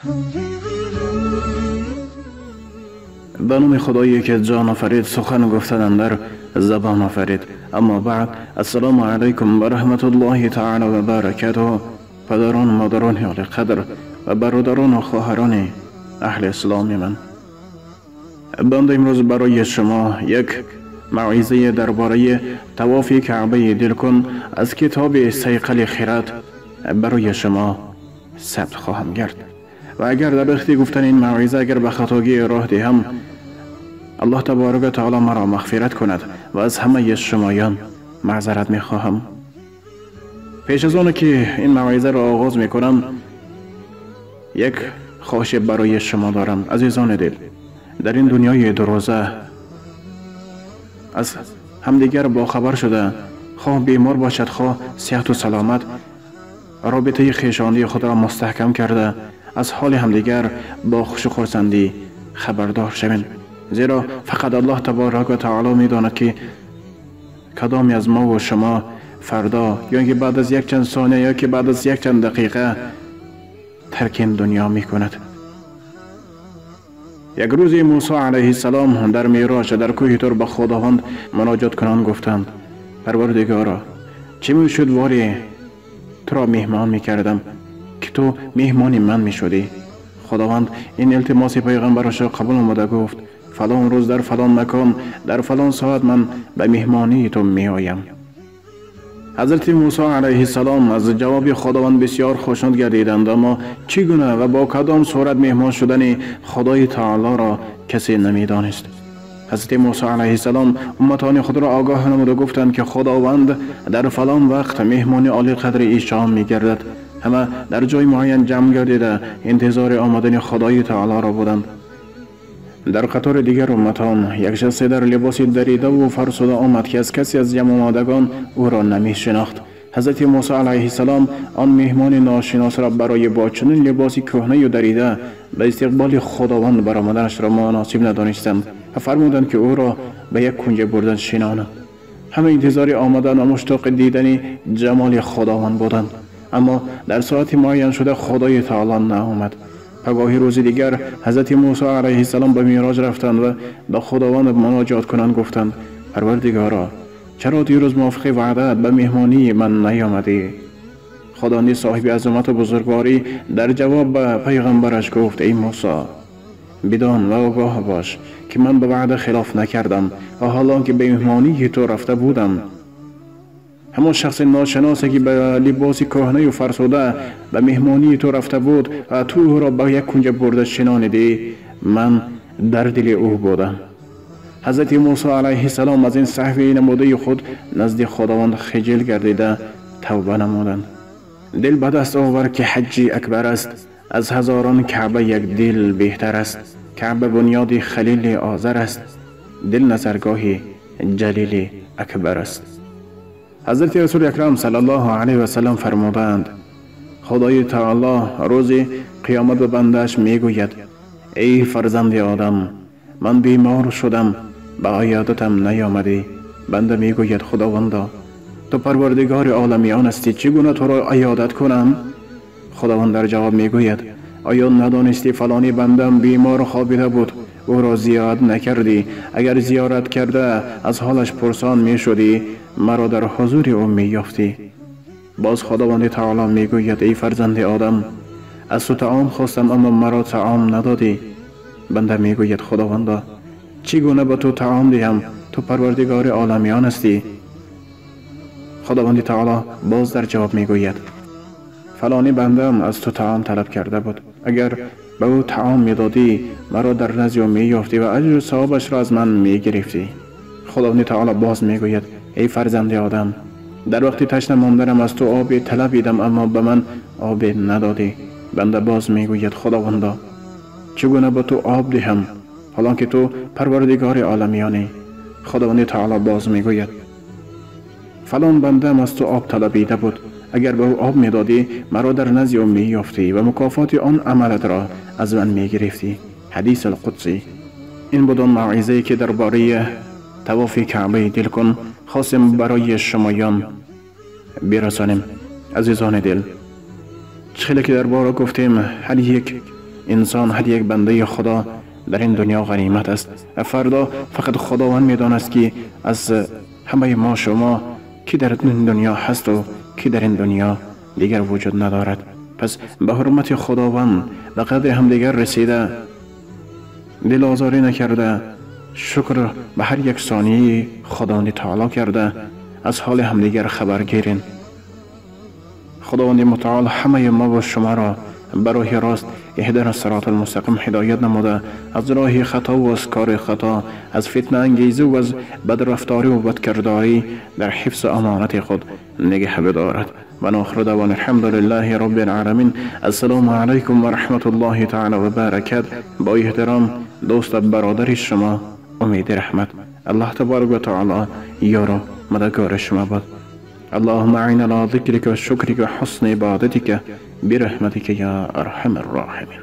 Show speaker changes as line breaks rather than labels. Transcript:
به نام خدایی که جان آفرید، سخن گفتن در زبان آفرید. اما بعد، السلام علیکم و رحمت الله تعالی و برکاته. پدران، مادران عالی قدر و برادران و خواهران اهل اسلام من، بنده امروز برای شما یک موعظه درباره طواف کعبه دلکن از کتاب صیقل خرد برای شما ثبت خواهم کرد. و اگر در وقتی گفتن این موعظه اگر به خطاگی راه دهم، الله تبارک و تعالی مرا مغفرت کند و از همه شمایان معذرت میخواهم. پیش از آن که این موعظه را آغاز میکنم، یک خواهش برای شما دارم. عزیزان دل، در این دنیای دو روزه از همدیگر باخبر شده، خواه بیمار باشد خواه صحت و سلامت، رابطه خویشاندی خود را مستحکم کرده از حال همدیگر با خوش و خرسندی خبردار شویم، زیرا فقط الله تبارک و تعالی میداند که کدامی از ما و شما فردا یا اینکه بعد از یک چند ثانیه یا که بعد از یک چند دقیقه ترک این دنیا میکند. یک روزی موسی علیه السلام در معراج در کوه طور به خداوند مناجات کنان گفتند: پروردگارا، چه میشد واری تو را مهمان میکردم که تو مهمان من میشدی؟ خداوند این التماس پیغمبرش را قبول نموده گفت: فلان روز در فلان مکان در فلان ساعت من به مهمانی تو میآیم. حضرت موسی علیه السلام از جواب خداوند بسیار خوشنود گردیدند، اما چگونه و با کدام صورت مهمان شدن خدای تعالی را کسی نمیدانست. حضرت موسی علیه السلام امتان خود را آگاه نمود و گفتند که خداوند در فلان وقت مهمان عالی قدر ایشان میگردد. همه در جای معین جمع گردیده انتظار آمدن خدای تعالی را بودند. در قطار دیگر امتان یک شخص در لباس دریده و فرسوده آمد که از کسی از جمع آمدگان او را نمی شناخت. حضرت موسی علیه السلام آن مهمان ناشناس را برای با چنین لباس کهنه و دریده به استقبال خداوند برآمدنش را مناسب ندانستند و فرمودند که او را به یک کنج بردن شنانند. همه انتظار آمدن و مشتاق دیدن جمال خداوند بودند، اما در ساعت معین شده خدای تعالی نیامد. پگاهی روز دیگر حضرت موسی علیه السلام به معراج رفتند و به خداوند مناجات کنند گفتند: پروردگارا، چرا دیروز موافق وعدت به مهمانی من نیامدی؟ خداوند صاحب عظمت و بزرگواری در جواب به پیغمبرش گفت: ای موسی، بدان و آگاه باش که من به وعده خلاف نکردم و حالا که به مهمانی تو رفته بودم، همان شخص ناشناسی که به لباس کهنه و فرسوده به مهمانی تو رفته بود و تو او را به یک کنج برده شنانیدی، من در دل او بودم. حضرت موسی علیه السلام از این سهو نموده خود نزد خداوند خجل گردیده توبه نمودند. دل به دست آور که حج اکبر است، از هزاران کعبه یک دل بهتر است. کعبه بنیاد خلیل آذر است، دل نظرگاه جلیل اکبر است. حضرت رسول اکرم صلی الله علیه و سلم فرمودند: خدای تعالی روز قیامت به بندش میگوید: ای فرزند آدم، من بیمار شدم، به عیادتم نیامدی. بنده میگوید: خداوندا، تو پروردگار عالمیان هستی، چگونه تو را عیادت کنم؟ خداوند در جواب میگوید: آیا ندانستی فلانی بندم بیمار خوابیده بود، او را زیارت نکردی؟ اگر زیارت کرده از حالش پرسان میشدی، مرا در حضور او مییافتی. باز خداوند تعالی میگوید: ای فرزند آدم، از تو طعام خواستم اما مرا طعام ندادی. بنده میگوید: خداوندا، چگونه به تو طعام دهم؟ تو پروردگار عالمیان هستی. خداوند تعالی باز در جواب میگوید: فلانی بندم از تو طعام طلب کرده بود، اگر به او طعام میدادی مرا در نزد او مییافتی و اجر و ثوابش را از من میگرفتی. خداوند تعالی باز میگوید: ای فرزند آدم، در وقتی تشنه ماندنم از تو آب طلبیدم اما به من آب ندادی. بنده باز میگوید: خداوندا، چگونه به تو آب دهم حالان که تو پروردگار عالمیانی؟ خداوند تعالی باز میگوید: فلان بندم از تو آب طلبیده بود، اگر به او آب میدادی مرا در نزد او مییافتی و مکافات آن عملت را از من میگرفتی. حدیث القدسی. این بود آن موعظه‌ای که درباره طواف کعبه دل کن خواستم برای شمایان برسانیم. عزیزان دل، خیلی که در بارا گفتیم، هر یک انسان، هر یک بنده خدا در این دنیا غنیمت است. فردا فقط خداوند میداند که از همه ما شما کی در این دنیا هست و کی در این دنیا دیگر وجود ندارد. پس به حرمت خداوند به قدر همدیگر رسیده، دل آزاری نکرده، شکر به هر یک ثانیه خداوند تعالی کرده، از حال همدیگر خبر گیرین. خداوند متعال همه ما و شما را به راه راست اهدنا الصراط المستقیم هدایت نموده، از راه خطا و از کار خطا، از فتنه انگیزی و از بدرفتاری و بدکرداری در حفظ امانت خود نگه بدارد. و آخر دعوانا الحمد لله رب العالمین. السلام علیکم و رحمت الله تعالی و برکات. با احترام دوست برادر شما امید رحمت. الله تبارک و تعالی یار و مددگار شما باد. اللهم اعنا على ذكرك وشكرك وحسن عبادتك برحمتك يا أرحم الراحمين.